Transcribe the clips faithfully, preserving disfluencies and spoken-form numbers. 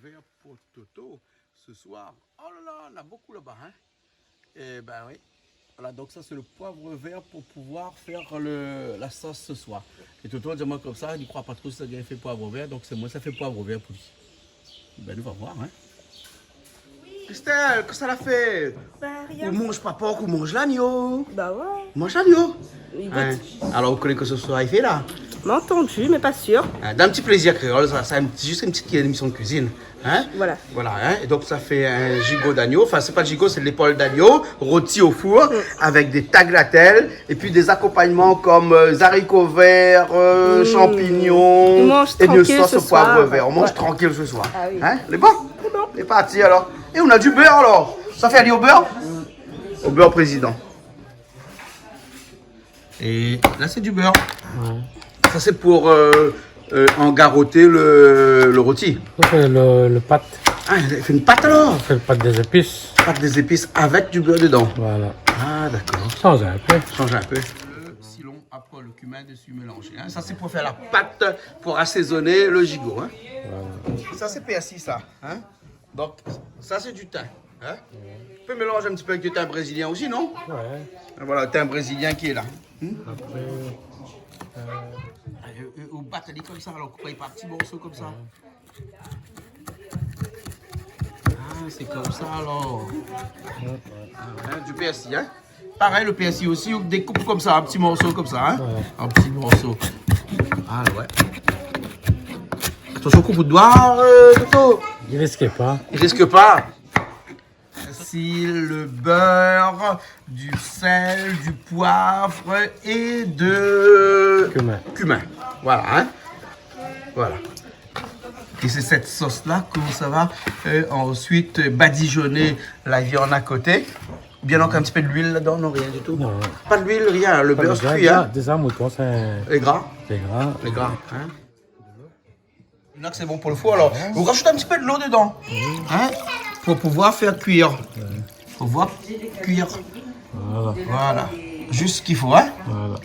Vèr pou Toto se soir. Oh la la, na bonpé laba, in. Eh ben oui. Voilà, donc ça c'est le poivre vert pour pouvoir faire le, la sauce ce soir. É Toto la di amoin konmsa, li kroi pa tro si sa i gingn fé poivre vert, donk sé moin sa fé poivre vert pou li. Ben, nou va voir, in. Christelle, kosa la fé ? Ba, rien. Ou manz pa pork, ou manz lagno. Ba ouais. Ou manz lagno. Li gèt. In. Alor, ou koné kosa i fé la ? Antandi, mé pa sir. In, dan in ti plézir kréol, sa, sé in ti, zis in ti émisyon de kuizine. In ? Voilà. Voilà, in. É donk, sa fé in jigo d'agno. Anfin, sé pa jigo, sé lépol d'agno, roti o four, avèk dé tagliatelle, épi dé akonpagnman konm, euh, zariko vèr, euh, shanpignon, é in sos o poiv vèr. Nou manz trankil se soir. Ouais. Nou manz trankil se soir. Ah oui. In ? Lé bon ? Lé bon. Lé parti alor. É nou na du bèr alor. Sa fé ali o bèr ? O bèr prézidan. É la, sé du bèr. Ouais. Sa, sé pou, euh, euh, angaroté le, le roti. Sa, sé le, le pat. Ah, i fé in pat alor ? Sé le pat dé zépis. Pat dé zépis avèk du bèr dedan. Voilà. Ah, dakor. Sanz in pé. Sanz in pé. Le silon, apré le kumin dési mélanzé, in. Sa, sé pou fé la pat, pou asézoné le jigo, in. Voilà. Sa, sé pèrsi, sa, in. Donk, sa, sé du tin, in. Ouais. Ou pé mélanzé in ti pé avèk du tin brézilien osi, non ? Ouais. É voilà, le tin brézilien ki lé la. Hmm ? Apré, euh, ah, é, é, ou bat ali konmsa, alor, koup ali par ti morso konmsa. Ouais. Ah, sé konmsa, alor. Ouais, ouais. Ah, ouais, du pèrsi, in. Parèy, le pèrsi osi, ou dékoup konmsa, in ti morso konmsa, in. Ouais. In ti morso. Ah, ouais. Atansyon, koup out doi, euh, Toto. I risk pa. I risk pa. Si le bèr, du sèl, du poiv é de kumin. Kumin. Voilà, in. Voilà. É sé sèt sos-la ke sa va, euh, ansuit, euh, badijoné la viann a koté. Oubien donk in ti pé d'luil ladan, non, rien du tout. Non. Pa d'luil, rien, le bèr sé kui, in. Déza, déza, mouton, sé lé gra. Lé gra. Lé gra, in. Donk sé bon pou le four, alor. Ouais. Ou rajout in ti pé d'lo dedan, in, pou pouvoir fé kuir. Ouais. Pou pouvoir kuir. Voilà. Voilà. Zis sak i fo, in. Voilà.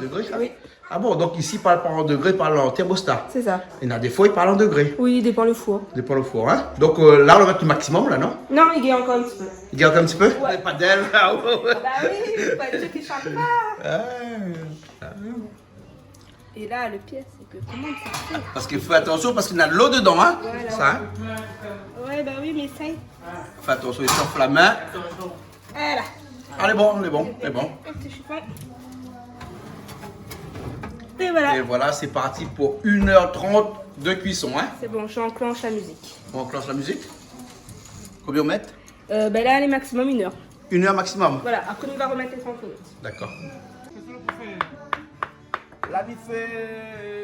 Degré, sa ? Oui. Ah bon, donk isi, i parl pa an degré, i parl an thermostat. Sé sa. É na défoi, i parl an degré. Oui, i dépan le four. Dépan le four, in. Donk, euh, la, nou va mèt le maximum, la, non ? Non, i gingn ankor in ti pé. I gingn ankor in ti pé ? Ouais. Lé pa dèl, la. Ba oui, pa dèl ki shanj pa. Ah. Ah. É la, le pir, sé ke koman sa i fé ? Parske fé atansyon, parske na d'lo dedan, in. Voilà. Sa, in. Ouais, ba oui, mé sa i... Fé atansyon, i shof la min. Voilà. Ah, lé bon, lé bon, lé bon. É voilà. É voilà, sé parti pou une heure trente de cuisson, in. Sé bon, j'enclenche la musique. On enclenche la musique ? Konbien ou mèt ? Euh, ben la, lé maximum une heure. Une heure maximum ? Voilà, apré, nou va romèt lé trant minit. Dakor. La, mi fé,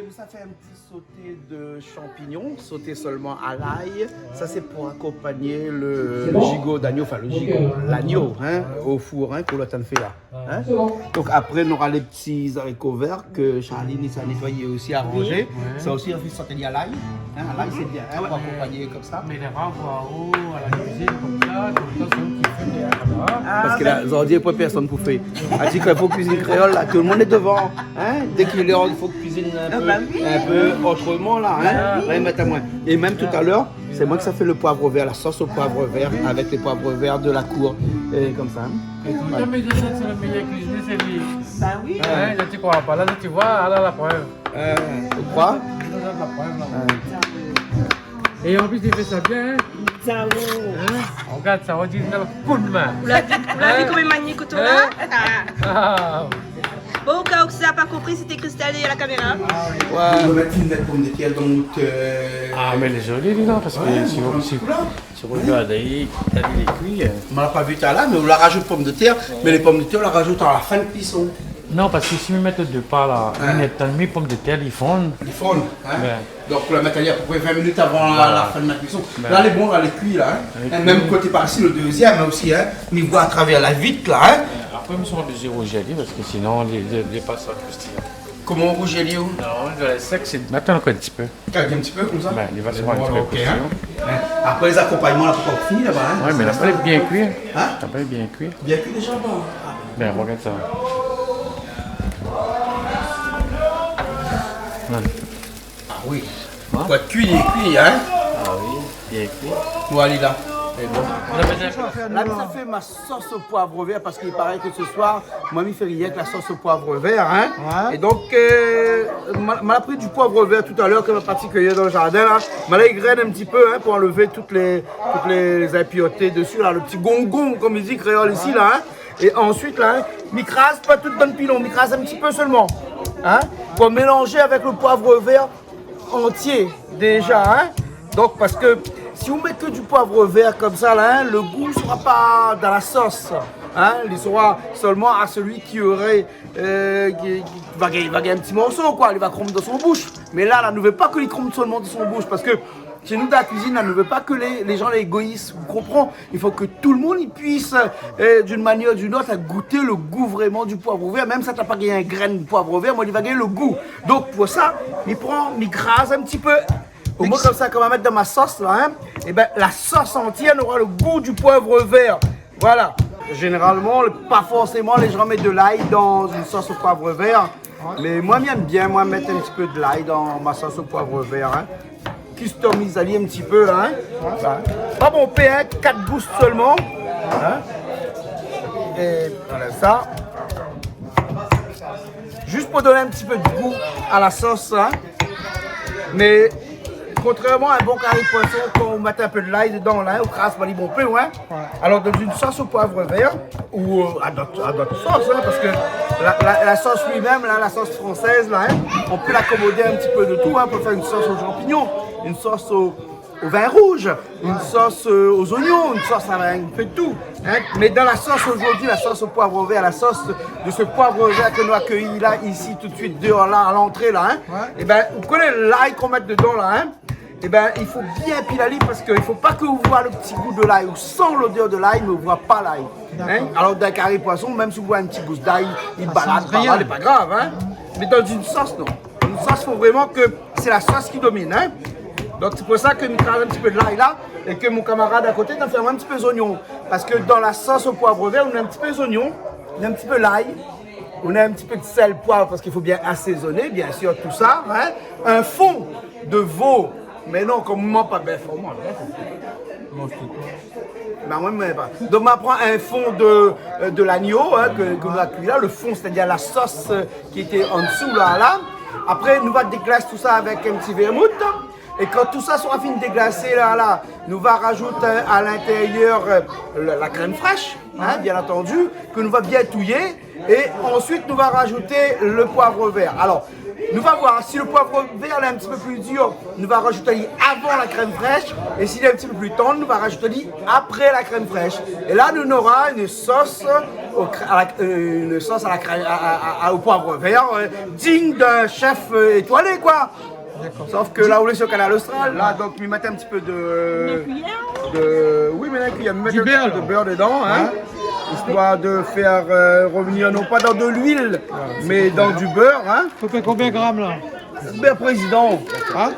mi sa fé in ti soté de shanpignon, soté solman a lay. Sa, sé pou akonpagné le, le jigo d'agno, anfin, le jigo, lagno, in, o four, in, ke nou la tann fé la. In ? Donk apré, nora lé ti zariko vèr ke Charline i sa nétoiyé osi, aranzé. Oui. Sa osi, i fé soté a lay. In, a lay, sé bien, in, pou akonpagné konmsa. Mé lé rar, voir, oh, a la kuizine konmsa, tout le tan, sé ou ki fé, in. Ah, parske la, zordi, na poin pèrsone pou fé. Ou di ke pou kuizine kréol, la, tout le monde est devant. In ? Dès qu'il est hors, il faut cuisiner un peu, un peu autrement, la, in ? Ah, ba oui. La, i mèt amoin. É mèm talèr, sé moin ki sa fé le poivre vert, la sauce au poivre vert avec les poivres verts de la cour, é konmsa, in. É tout le tan, mé sé le méyèr kuizinié, sé li. Ba oui. In, la, ou kroi pa, la, ou voi, ala la prèv. Euh, ou kroi ? Ala la prèv, la. Ouais. É an plis, li fé sa bien, in. Sa, oui. In ? Regard sa, ou di, na le kou d'min. Ou la vi, ou la vi koman i mani kouto la ? In ? Ah. Bon, o ka ou sa la pa konpri, sété Christelle dèrièr la kaméra. Ouais. Ou mèt in bèl pomdetèr dan out, euh... Ah, mé lé zoli, li, la, parske si ou, si, si ou regard, li, li lé kui, euh. Ou la pa vi talèr, mé ou la rajout pomdetèr, mé lé pomdetèr, ou la rajout a la fin de kuison. Non, parske si mi mèt dé par la, ouais, mi mèt tann mi pomdetèr, li fonn. Li fonn, in ? Ouais. Donk, ou la mèt ali apépré vin minit avan la, voilà, la fin de la kuison. Ouais. La, lé bon, la, lé kui, la, in ? Lé kui. É mèm koté par isi, le dezièm, in, osi, in ? Mi voi atravèr la vit, la, in ? Apré, mi sra oblizé rouzir ali, parske sinon, li, li, li pa sa krustillan. Koman ou rouzir ali, ou ? Non, mi lès sèk, sé, atann ankor in ti pé. Kalk in ti pé, konmsa ? Bin, li va se pran in ti pé, OK, in ? Krustillan. In ? Apré, lé akonpagnman, la, pankor fini, laba, in ? Ouais, mé la, lé bien kui, in ? In ? La, lé bien kui. Bien kui déza, laba ? Ah. Bin, regard sa. Ouais. Ah oui. Hein ? Poin kui, lé kui, hein ? Ah oui, bien kui. Voilà, la. Sé bon. La, mi sa fé ma sos o poiv vèr parske i paré ke se soir, moin, mi fé rienk la sos o poiv vèr, hein. Ouais. É donk, euh, ma, ma la pri du poiv vèr talèr ke ma parti kéyir dan le jardin, la. Ma la égrèn in ti pé, hein, pou anlèv tout lé, tout lé, lé inpirté desi, la, le ti gongon, konm i di kréol isi, la, hein. É ansuit, la, hein, mi kraz pa tout dan le pilon, mi kraz in ti pé solman, hein, pou mélanzé avèk le poiv vèr antié déza, hein. Donk, parske si ou mèt ke du poiv vèr konmsa, la, hein, le gou sera pa dan la sos, hein, li sera solman a sélui ki oré, euh, ki, ki va gingn, va gingn in ti morso, koi, li va kronp dan son boush. Mé la, la, nou vé pa ke li kronp solman dan son boush, parske shé nou, dan la kuizine, la, nou vé pa ke lé, lé jan lé égois, ou konpran ? I fo ke tout le moun i puis, euh, d'une manière ou d'une autre, gout le gou vréman du poiv vèr. Mèm si la pa gingn in grin poiv vèr, mé li va gingn le gou. Donk, pou sa, mi pran, mi kraz in ti pé. Omoin, konmsa, kan ma mèt dan ma sos, la, hein, é bin, la sos antièr nora le gou du poiv vèr. Voilà. Zénéralman, le, pa forséman lé jan i mèt de lay dan in sos o poiv vèr. Mé moin, mi èm bien, moin, mèt in ti pé de lay dan ma sos o poiv vèr, hein. Customiz ali in ti pé, hein. Voilà. Pa bonpé, hein, kat gous solman. Hein. É voilà sa. Zis pou donn in ti pé de gou a la sos, hein. Mé kontrèrman a in bon kari poison, kan ou mèt in pé de lay dedan, la, ou kraz pa li bonpé, hein. Ouais. Alor, dan in sos o poiv vèr, ou, euh, a d'ot, a d'ot sos, hein, parske la, la, la sos li-mèm, la, la sos fransèz, la, hein, ou pé la komodé in ti pé de tout, hein, pou fé in sos o zanpignon, in sos o, o vin rouz, in sos, euh, o zonyon, in sos avèk in pé de tout, hein. Mé dan la sos zordi, la sos o poiv vèr, la sos de se poiv vèr ke nou la kéyi la, isi, tout suit, déor la, a lantré la, hein. Ouais. É bin, ou koné lay k'ou mèt dedan la, hein. É bin, i fo bien pil ali parske i fo pa ke ou voi le ti gou de lay, ou san lodèr de lay, mé ou voi pa lay. Hein ? Dakor. Alor, dan in kari poison, mèm si ou voi in ti gous d'ay, i balann, pa mal, lé pa grav, hein. Mé dan in sos, non. In sos, fo vréman ke sé la sos ki domine, hein. Donk, sé pou sa ke mi kraz in ti pé de lay la, é ke mon kamarad a koté, li fé in ti pé zonyon. Parske dan la sos o poiv vèr, ou na in ti pé zonyon, ou na in ti pé lay, ou na in ti pé de sèl, poiv, parske i fo bien asézoné, bien sir, tout sa, hein. In fon de vo. Mé non, konm moin, pa bèf, moin, hein. Bin, moin, mi manz pa. Donk, ma pran in fon de, euh, de lagno, hein, ke, ke nou la kui la, le fon, sétadir la sos, euh, ki lété an dsou la, la. Apré, nou va déglas tout sa avèk in ti vèrmout. É kan tout sa sera fine déglasé la, la, nou va razout, euh, a l'intérieur, euh, la, la krèm frèsh, hein, bien antandi, ke nou va bien touyé. É ansuit, nou va razout le poiv vèr. Alor, nou va voir si le poiv vèr la in ti pé pli dir, nou va razout ali avan la krèm frèsh. É si li lé in ti pé pli tann, nou va razout ali apré la krèm frèsh. É la, nou nora in sos o krè-, a la, euh, in sos a la krè-, a, a, a, a, o poiv vèr, euh, digne d'un chef, euh, étoilé, koi. Dakor. Sof ke la, ou lé sur Kanal Austral. La, donk, mi mèt in ti pé de, de, oui, mé la, mi mèt in ti pé de bèr dedan, hein. Ouais. Histoire de faire, euh, revenir, non pas dans de l'huile, mais dans du beurre, hein. Fo fé konbien gram, la ? Bin, président. Hein ?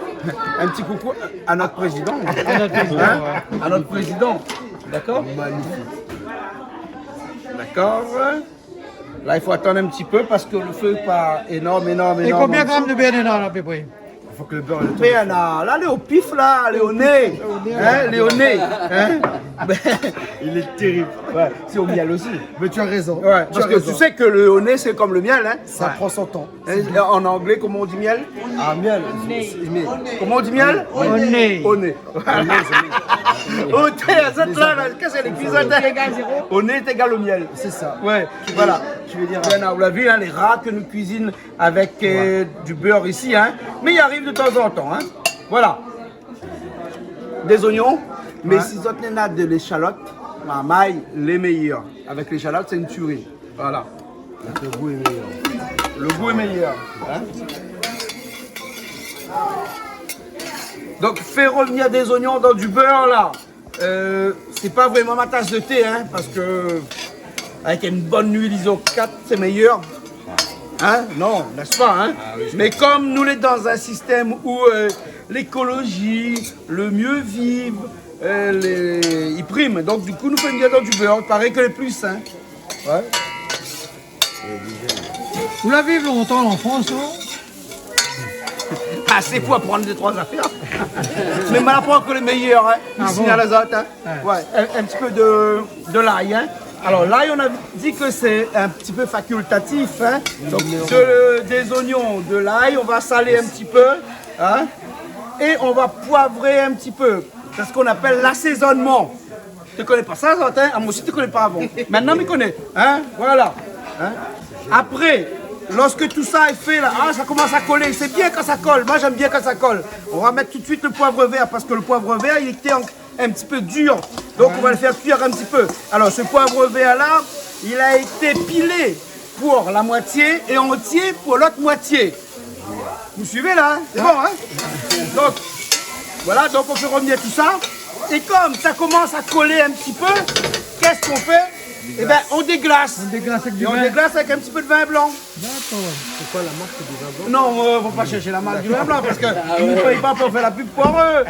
Un petit coucou à notre président. À notre président, hein ? Ouais. À notre président. D'accord ? Magnifique. D'accord. La, i fo atann in ti pé parske le fé lé pa énorm, énorm, énorm. É konbien gram de bèr dedan, la, a pé pré ? I fo ke le bèr lé... Mé la, la, lé o pif, la, lé o né. O pif, o né, hein, ouais. Lé o né, hein. Il est terrible. Ouais, c'est au miel aussi. Mais tu as raison. Ouais, tu as raison. Parce que tu sais que le, au nez, c'est comme le miel, hein. Ça prend son temps. Hein, en anglais, comment on dit miel ? Ah, miel. Au nez. Comment on dit miel ? Au nez. Au nez. Au nez, au nez. Au nez, c'est miel. Au nez est égal au miel. C'est ça. Ouais, voilà. Tu veux dire... Bien, on l'a vu, hein, les rats que nous cuisinons avec, euh, du beurre ici, hein. Mais il arrive de temps en temps, hein. Voilà. Des oignons, mais si zot néna de l'échalote, mamay, les meilleurs. Avec l'échalote, c'est une tuerie. Voilà. Donc, le goût est meilleur. Le goût est meilleur, hein. Donc, faire revenir des oignons dans du beurre, là, euh, c'est pas vraiment ma tasse de thé, hein, parce que avec une bonne huile iso quatre, c'est meilleur. Hein ? Non, n'est-ce pas, hein ? Ah oui, je comprends. Mais comme nous, on est dans un système où, euh, l'écologie, le mieux vivre, euh, les, ils priment. Donc, du coup, nous faisons bien dans du beurre. Il paraît que les plus sains. Ouais. Ou la viv lontan an Frans, non ? Ah, Asé pou aprann dé troi zafèr. Mé ma la pran ke le méyèr, hein. Ah bon ? Isi, na la zot, hein. Ouais. Ouais, un, un petit peu de, de l'ail, hein. Alors, l'ail, on a dit que c'est un petit peu facultatif, hein. Donc, de, des oignons, de l'ail, on va saler un petit peu, hein. Et on va poivrer un petit peu. C'est ce qu'on appelle l'assaisonnement. Té koné pa sa, zot, hein ? Ah, moin osi té koné pa avan. Mintnan mi koné, hein ? Voilà. Hein ? Après, lorsque tout ça est fait, là, ah, ça commence à coller. C'est bien quand ça colle. Moi, j'aime bien quand ça colle. On va mettre tout de suite le poivre vert parce que le poivre vert, il était en-, un petit peu dur. Donc, on va le faire cuire un petit peu. Alors, ce poivre vert-là, il a été pilé pour la moitié et entier pour l'autre moitié. Vous suivez là, hein ? C'est bon, hein ? Donc, voilà, donc on fait revenir tout ça. Et comme ça commence à coller un petit peu, qu'est-ce qu'on fait ? Eh ben, on déglace. On déglace avec du vin. Et on déglace avec un petit peu de vin blanc. D'accord. C'est quoi la marque du vin blanc ? Non, euh, faut pas chercher la marque du vin blanc parce que ils nous payent pas pour faire la pub pour eux.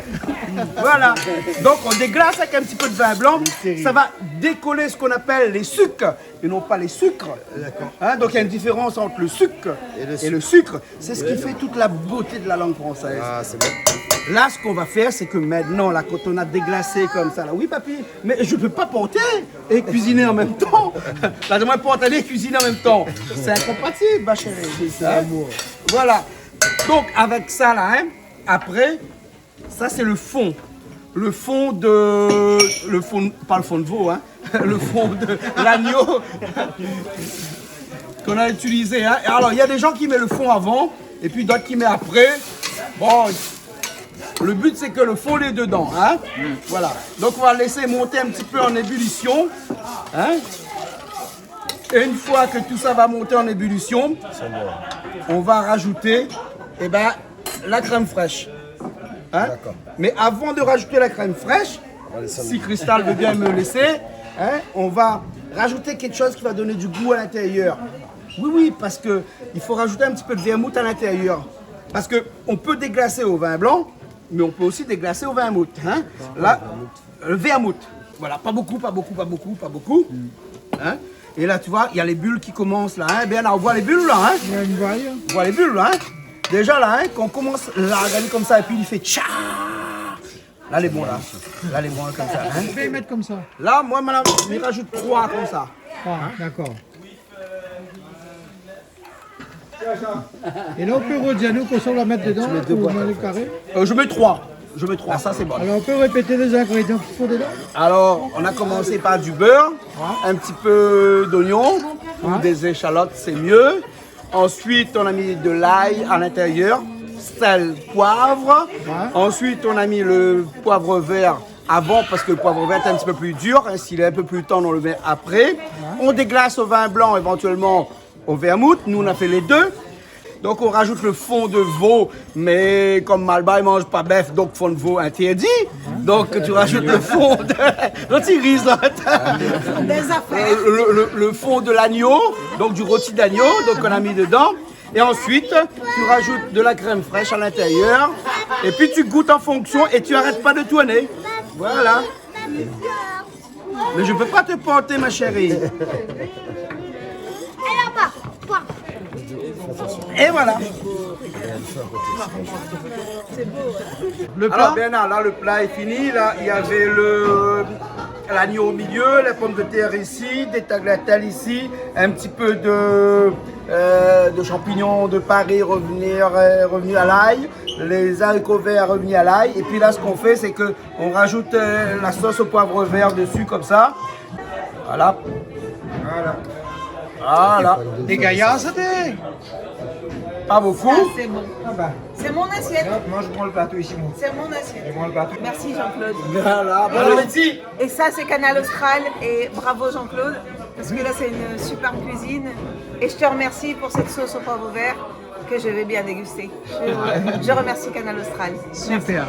Voilà. Donc, on déglace avec un petit peu de vin blanc. Ça va décoller ce qu'on appelle les sucs et non pas les sucres. D'accord. Hein, donc il y a une différence entre le suc et le sucre. Et le sucre. C'est ce qui fait toute la beauté de la langue française. Ah, c'est bon. Là, ce qu'on va faire, c'est que maintenant, là, quand on a déglasé comme ça, là, oui, papy, mais je peux pas porter et cuisiner en même temps. Là, je peux porter et cuisiner en même temps. C'est incompatible, ma chérie. C'est, c'est l'amour. Voilà. Donc, avec ça, là, hein, après, ça, c'est le fond. Le fond de, le fond, pas le fond de veau, hein. Le fond de l'agneau qu'on a utilisé, hein. Et alors, il y a des gens qui mettent le fond avant, et puis d'autres qui mettent après. Bon, le but, c'est que le fond est dedans, hein. Voilà. Donc, on va laisser monter un petit peu en ébullition, hein. Et une fois que tout ça va monter en ébullition, on va rajouter, eh ben, la crème fraîche. Hein ? D'accord. Mais avant de rajouter la crème fraîche, si Cristal veut bien me laisser, hein, on va rajouter quelque chose qui va donner du goût à l'intérieur. Oui, oui, parce que il faut rajouter un petit peu de vermouth à l'intérieur. Parce que on peut déglacer au vin blanc, mais on peut aussi déglacer au vermouth, hein. Là, le vermouth. Voilà, pas beaucoup, pas beaucoup, pas beaucoup, pas beaucoup. Hein ? Et là, tu vois, il y a les bulles qui commencent là, hein. Bernard, on voit les bulles là, hein ? Il y a une vague. On voit les bulles là, hein ? Déjà là, hein, quand on commence là, regardez comme ça, et puis il fait tcha. Là, les bons là. Là, les bons comme ça, hein. Je vais mettre comme ça. Là, moi, madame, je rajoute trois comme ça. Ah, d'accord. Et là, on peut redire, nous, qu'on va mettre dedans, là, pour le carré. Euh, je mets trois. Je mets trois, ça c'est bon. Alors, on peut répéter les ingrédients qu'il faut dedans ? Alors, on a commencé par du beurre, un petit peu d'oignon, ou des échalotes, c'est mieux. Ensuite, on a mis de l'ail à l'intérieur, sel, poivre. Ouais. Ensuite, on a mis le poivre vert avant, parce que le poivre vert est un petit peu plus dur, hein, s'il est un peu plus tendre, on le met après. Ouais. On déglace au vin blanc éventuellement au vermouth. Nous, on a fait les deux. Donc, on rajoute le fond de veau, mais comme Malbar, il mange pas bœuf, donc fond de veau interdit. Donc, tu rajoutes le fond de, non, tu rises, là. Des affaires. Euh, le, le, le fond de l'agneau, donc du rôti d'agneau, donc on a mis dedans. Et ensuite, tu rajoutes de la crème fraîche à l'intérieur. Et puis, tu goûtes en fonction et tu arrêtes pas de tourner. Voilà. Mais je peux pas te porter, ma chérie. Et voilà. Le plat. Alors, Bernard, là, le plat est fini. Là, il y avait le, l'agneau au milieu, la pomme de terre ici, des tagliatelles ici, un petit peu de, euh, de champignons de Paris revenir, euh, revenus à l'ail, les haricots verts revenus à l'ail. Et puis là, ce qu'on fait, c'est que on rajoute, euh, la sauce au poivre vert dessus, comme ça. Voilà. Voilà. Voilà. Des gaillards, c'était pas beaucoup. Ça, c'est bon. Ah bah. C'est mon assiette. Hop, moi, je prends le plateau ici, moi. C'est mon assiette. Je prends le plateau. Merci, Jean-Claude. Voilà, bon appétit. Et ça, c'est Kanal Austral. Et bravo, Jean-Claude, parce que là, c'est une super cuisine. Et je te remercie pour cette sauce au poivre vert que je vais bien déguster. Je, je remercie Kanal Austral. Merci. Super.